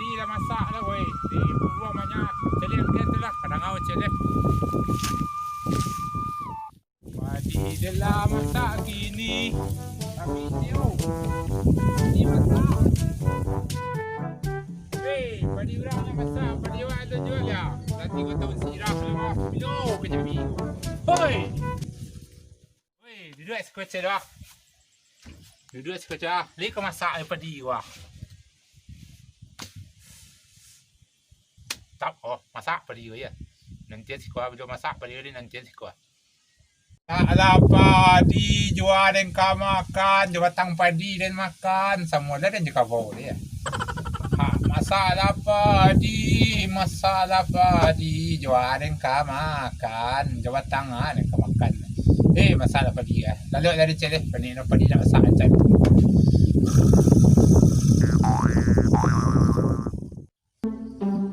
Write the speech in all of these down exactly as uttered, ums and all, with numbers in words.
Padi lah masak lah, woi. Di buruang banyak. Caliak, liek tu lah. Kadang awak caliak. Padi dah lah masak kini. Tapi ni, oh. Padi masak. Hei, padi urang lah masak. Padi awak tu jual ya. Nanti kau tahu sirah lah. Yo, kejami. Hoi. Woi, duduak siko cek doh. Duduak siko cek ah. Lai ka masak ai padi ko ah. Tap, oh, masak padi ko, yo. Nantian siko ah, bilo masak padi ko, nantian siko ah. Alah padi jua den ka makan, jo batang padi den makan, samo lah den jo kabau dia. Ha, masalah padi, masalah padi, jua den ka makan, jo batang ah den ka makan. Eh, masalah padi ah. Lalu dari celeh, panik no padi nak masak macam.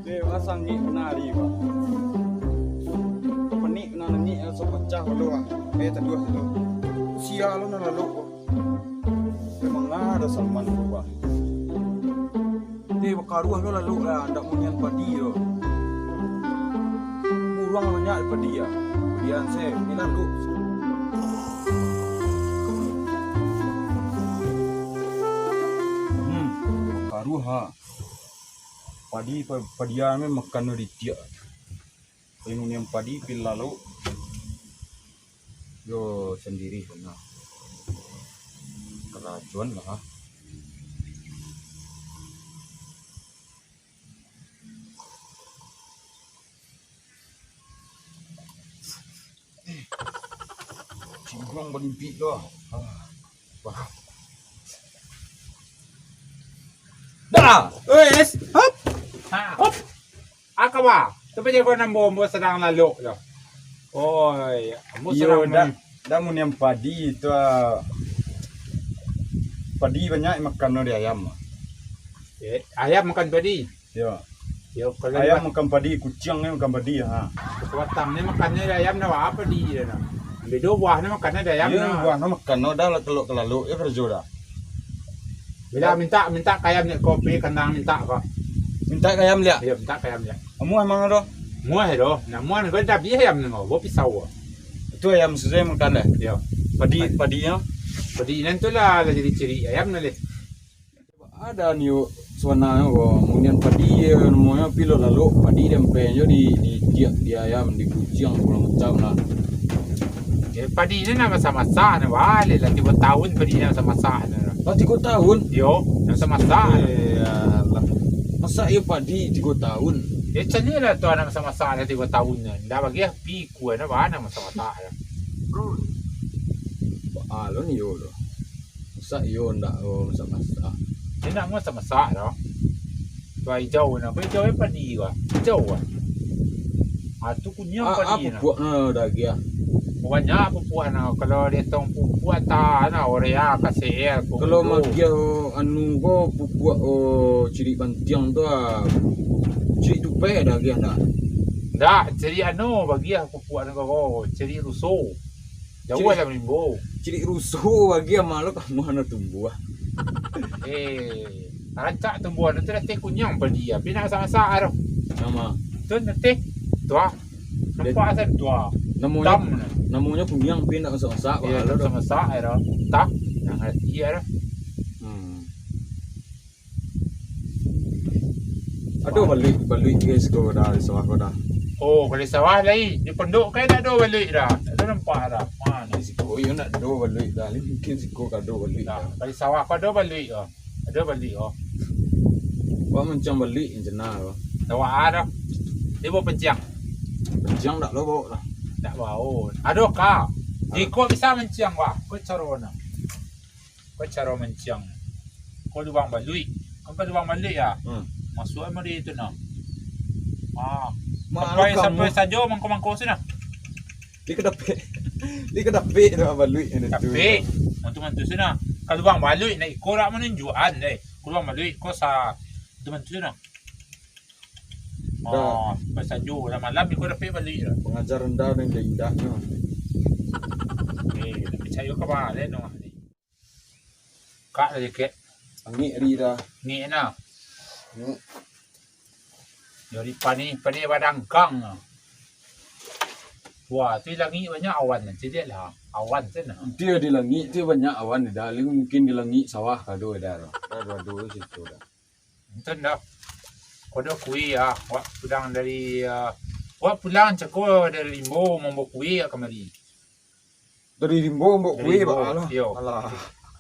Deh, wah sangik bana ari, Pak. Panik nan nangik raso pacah balo, ah. Eh, taduah tu. Sia lo nan lalok, Pak. Memang lah ado saman tu, Pak. Deh, bakaruah lo lalok lah, ndak munian padi lo. Kurang banyak padi, ah. Padian se, ni lalok. Hmm, bakaruah, ha. Padi pa-, padian me makan no ditiak. Pai munian padi pai lalok. Yo sandiri bana. Karajoan lah. Cingguang balimpik tu. Ah. Wah. Dah. Wes, hop. Ha. Hop. Aka ba? Tapi jago nan bombo sadang lalok tu. Oi, ambo Iyo, sadang dah, men- dah munian padi tu, ah, padi banyak makan no di ayam. Eh, ayam makan padi. Yo. Yo, kalau Ayam di makan padi, kuciang ni makan padi, ha. Batang ni makannyo di ayam dah, apo di dia dah? Bedo buah ni makannyo di ayam Iyo, dah. Buah no makan no dah, lah telok ka lalok, yo karajo dah. Bila mintak, mintak ka ayam ni kopi, kandang mintak ko. Mintak ka ayam liak? Iyo, mintak ka ayam liak. Amuah emang ado? Muah ado. Nah, muah ni ko dah bih ayam ni ko, bawa pisau ko. Itu ayam susah makan dah? Iyo. Padi, Padi. Padinyo? Padi nan tu lah, lah jadi ciri ayam ni leh. Ado nio sabananyo ko, munian padi namonyo pilok lalok, padi dempeng jo di, di tiak, di ayam, di kuciang, sagalo macam lah. Eh, padi ni nak masak-masak ni, baleh lah tigo taun padi ni masak-masak ni. Lah tigo taun? Yo, nak masak-masak. Eh, alah. Masak iyo padi tigo taun. Eh, caliak lah tu anak masak-masak lah tigo taun ni. Ndak bagi lah pikua ni, bana masak-masak lah. Baa lo nio lo. Masak iyo ndak, oh, masak-masak. Dia nak masak-masak dah. Tu ijau nah. Apa ijau eh padi ko? Ijau ko? Ah, tu kuniang Ah, padi nah. Pupuak no dah agiah. Banyak pupuak nah. Kalau dia tong pupuak tak nah, Orea, K C L, Kalau Komodo. Magiah, anu ko, pupuak, oh, cirik bantiang tu ah. Cirik tupeh dah agiah dah. Ndak, cirik anu, bagiah pupuak nah ko, cirik ruso. Jauah Cirik lah manimbo. Cirik ruso bagiah, malu kamu anu tumbuah. Eh, rancak tumbuah tu dah teh kuniang padi, tapi nak masak-masak tu. Nama? Tu nanti, tu ah. Dia Nampak asal tu ah. Namonyo, Hitam. Namonyo kuniang, tapi nak masak-masak, Iyo, malu tu. Masak-masak tu. Tah, nak ngerti tu. Hmm. Ado baluik, baluik guys, ko dah, di sawah ko dah. Oh, kalau di sawah lai. Di pondok kan ado baluik dah. Ado nampak dah. Mano? Siko yo ndak ado baluik dah. Ni mungkin siko ka ado baluik Dah, dah. Kalau di sawah ko ado baluik ko. Ado baluik ko. Wah, manciang baluik nan cana ko. Awak ado. Dia bawa panciang. Panciang ndak lo bawa dah. Ndak bawa. Ado ka. Ado. Iko bisa manciang, wah. Ko caro mano? Ko caro manciang. Ko lubang baluik. Kan ka lubang baluik ya? Hmm. Masuak mah di itu nah. Ah. Mano Sampai, kamu? Sampai sajo mangko-mangko sinan. Di ka dapek. Di ka dapek tu baluik yang itu. Dapek. Mantu-mantu sinan. Ka lubang baluik nak iko dak manunjuakan deh. Ka lubang baluik ko sa mantu-mantu sinan. Dah. Ah, sampai sajo lah malam iko dapek baluik dah. Pangajar rendah dan indah-indah tu. Eh, tak picayo ka baa deh no. Kak lah jakek. Angik ari dah. Angik nah. Angik. Dari panih-panih badangkang. Wah, tu di langik banyak awan, caliak lah. Awan tu nah. Dia di langik tu banyak awan, dah. Mungkin di langik sawah kado dah. Dah, dah, dah, situ dah. Enten dah. Ko ado kue ah, wak pulang dari, ah, wak pulang cako dari rimbo mambawa kue ah kamari. Dari rimbo mambawa kue, rimbo, baa lah. Iyo. Alah.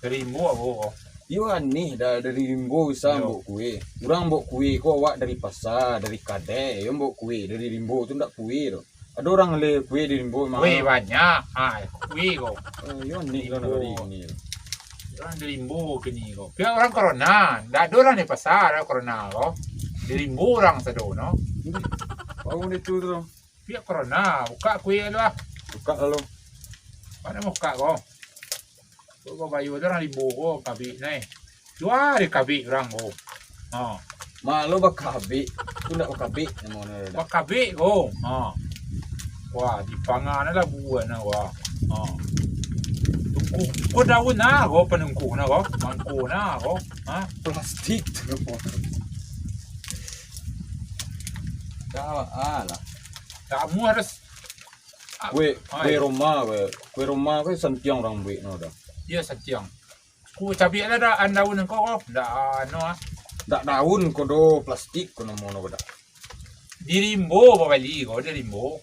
Dari rimbo apo ko? Iyo aneh dah, dari rimbo bisa mambawa kue. Urang mambawa kue ko awak dari pasa, dari kadai, iyo mambawa kue, dari rimbo tu ndak kue doh. Ado urang le kue di rimbo mah. Kue banyak. Ah, kue ko. Oh, iyo aneh lah nagari ini. Urang di rimbo kini ko. Pihak urang corona, ndak ado urang di pasa, ado corona ko. Di rimbo urang sado no. Bau ni tu tu. Pihak corona, buka kue lu ah. Buka lalu. Mana buka ko? Ko bayu tu urang rimbo ko, kabik nai. Jua di kabik urang ko. Ha. Mak lo bakabik, tu ndak bakabik namo nyo dah. Bakabik ko. Ha. Wah, di pangan lah buah nah, wah. Ha. Tungku, ko daun nah ko, panungku nah ko, mangko nah ko. Ha. Plastik. Dah, alah. Kamu harus Kue, kue rumah, kue, kue rumah, kue santiang urang buek no dah. Iyo, santiang. Ku cabiak lah dah, an daun ko, ko. Ndak, anu ah. Ndak daun ko do, plastik ko namo no ko dah. Di rimbo babali ko, di rimbo.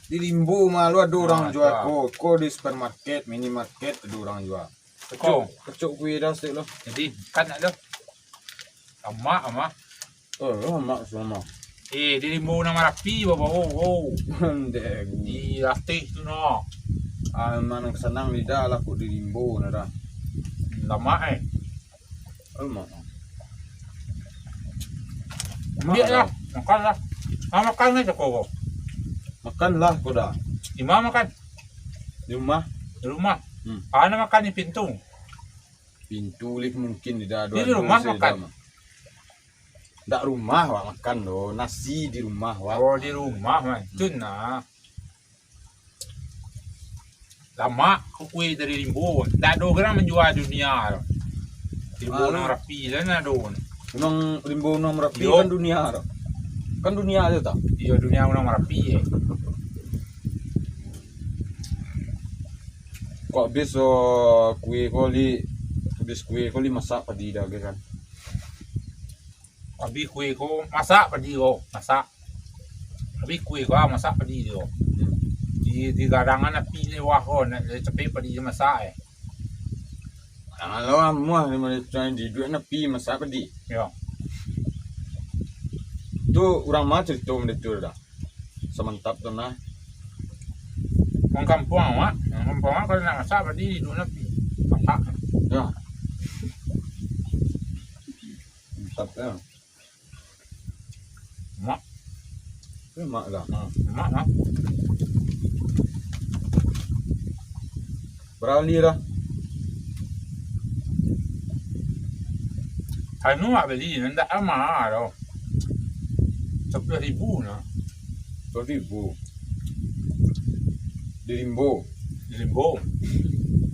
Di rimbo mah lo ado urang jua ko, ko di supermarket, minimarket ado urang jua. Kecok, kecok kue dah sek lo. Jadi, kan nak lo. Lamak mah. Oh, lamak samo. Eh, di rimbo nan Marapi babawo, oh. Ndeh. Di latih tu no. Ah, manang sanang lidah lah kok di rimbo nah dah. Lamak eh. Lamak. Ambiak lah, makan lah. Ah, makan lah cako ko. Makan lah ko dah. Di ma makan? Di rumah. Di rumah. Hmm. Ah, nak makan di pintu. Pintu lift mungkin tidak ada. Di rumah makan. Ndak rumah wak makan doh, nasi di rumah wak. Oh, di rumah mancun nah. Lamak ko kue dari rimbo. Ndak ado urang manjua dunia tu. Rimbo nan Marapi lah nan ado. Memang rimbo nan Marapi kan dunia tu. Kan dunia tu tak? Iyo, dunia nan Marapi eh. Kok habis oh, kue ko li, habis kue ko li masak padi dah kan. Abih kue ko masak padi ko, masak. Abih kue ko, ah, masak padi ko. Hmm. Di, di garangan api di bawah ko, nak capek padi masak eh. Kalau amuah di mana tuan di duit api masak padi. Yo. Tu urang ma carito benda tu dah. Samantap tu nah. Urang kampuang awak, urang kampuang awak kalau nak masak padi di duit api. Masak. Yo. Mantap yo. Mak. Mak lah. Ha, mak lah. Barali lah. Anu mak bali, ndak ama doh. Sapuluah ribu nah. Sapuluah ribu. Di Rimbo. Di Rimbo.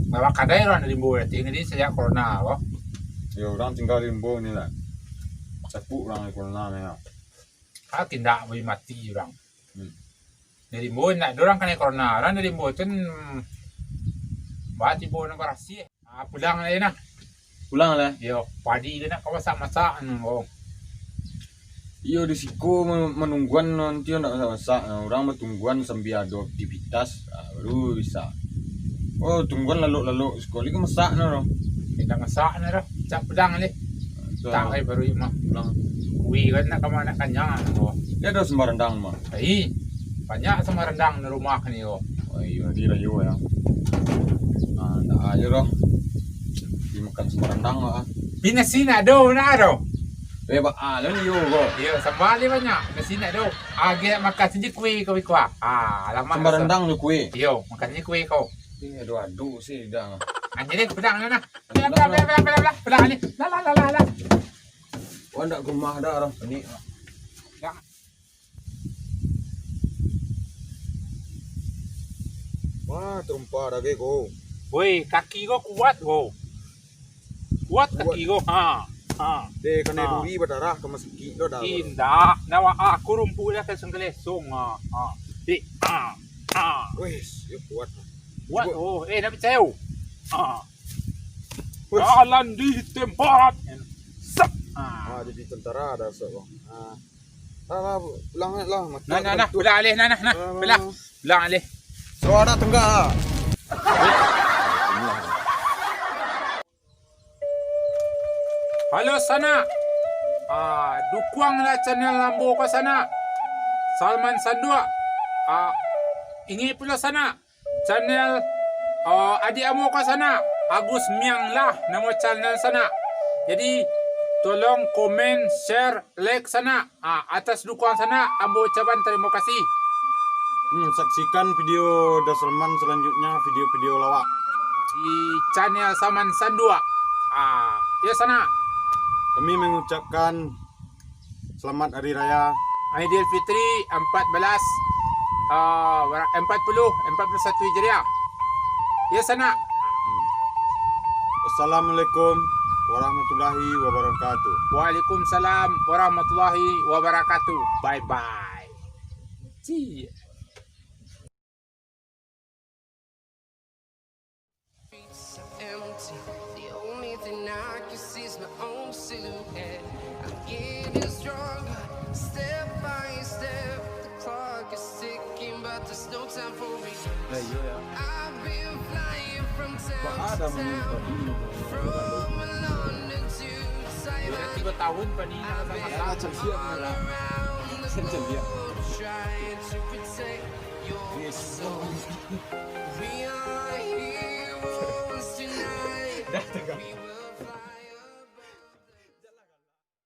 Malah kadai urang di Rimbo, tingga di sajak corona ko. Yo, urang tingga di Rimbo ni lah. Takut urang di corona ni lah. Ah, tindak bari mati urang. Hmm. Di Rimbo indak ado urang kanai corona. Urang di Rimbo tu, hmm, bah tibo nan barasiah. Ah, pulang lai nah. Pulang lah. Yo, padi tu nak ka masak-masak anu ko. Iyo, di siko ma-, manungguan nanti ndak masak-masak. Nah, urang batungguan sambia ado aktivitas, ah, baru bisa. Oh, tungguan lalok-lalok, siko lai ka masak nah, doh. Indak masak nah, doh. Cak pulang lai. Betul. Tak ai baru mah. Pulang. Kui kan nak ka ma nak kanyang ko. Yo ado sambah randang mah. Ai, banyak sambah randang di rumah ni ko. Oh iyo, di rayo yo. Ah, ndak ajo doh. Di makan sambah randang lah. Pi nasi ndak ado, ndak ado. Eh, ba ah, lalu yo ko. Iyo, sambah ni banyak. Nasi ndak ado. Agak makan sajo kui ko bikuah. Ah, alamak. Sambah randang jo kui. Iyo, makan sajo kui ko. Ini ado-ado sih dah. Anjir deh, pedang lah nah. Bela, bela, bela, bela, bela, bela, ni. Lah, lah, lah, lah, lah. Wah, ndak ka rumah dah, dah. Ni. Dah. Wah, terumpa dah, ge, ko. Woi, kaki ko kuat, ko. Kuat kaki ko, ha. Ah. Deh, kanai Ah. duri badarah, ka masakik lo dah. Indak, nawa aku rumpuik lah, kalesong-kalesong. Ah, ah. Dek, ah, ah. Wes, yo kuat. Kuat, Cuba. Oh. Eh, nak picayo. Ah. Wes. Jalan di tempat. Sap. Ah. Ah, jadi tentara dah, sok, Bang. Ah. Lah, lah, pulang lah, mati Nah, nah, lah, nah, tu. Pulang alih, nah, nah, nah. Lah, lah, Pulang. lah. Pulang alih. Suara tengah. Halo, sanak. Ah, dukuanglah channel ambo ko, sanak. Salman Sanduak. Ah, ingek pulo, sanak. Channel, ah, adiak ambo ko, sanak. Agus Miang lah namo channel, sanak. Jadi, tolong komen, share, like, sanak. Ah, atas dukuang, sanak, ambo ucapan tarimo kasih. Hmm, saksikan video Da Salman selanjutnya, video-video lawak. Di channel Salman Sanduak. Ah, ya, sanak. Kami mengucapkan selamat Hari Raya Aidilfitri empat belas, ah, wara-, empat puluh, empat puluh satu Hijriah. Ya, sanak. Assalamualaikum warahmatullahi wabarakatuh. Waalaikumsalam warahmatullahi wabarakatuh. Bye bye. See ya. Streets are empty. The only thing I can see is my own silhouette. I'm getting stronger, step by step. The clock is ticking, but there's no time for me. I've been flying from town to town, from London to Taiwan. Tiga tahun Pani I've been all around the world trying to protect your soul. We are heroes tonight. We will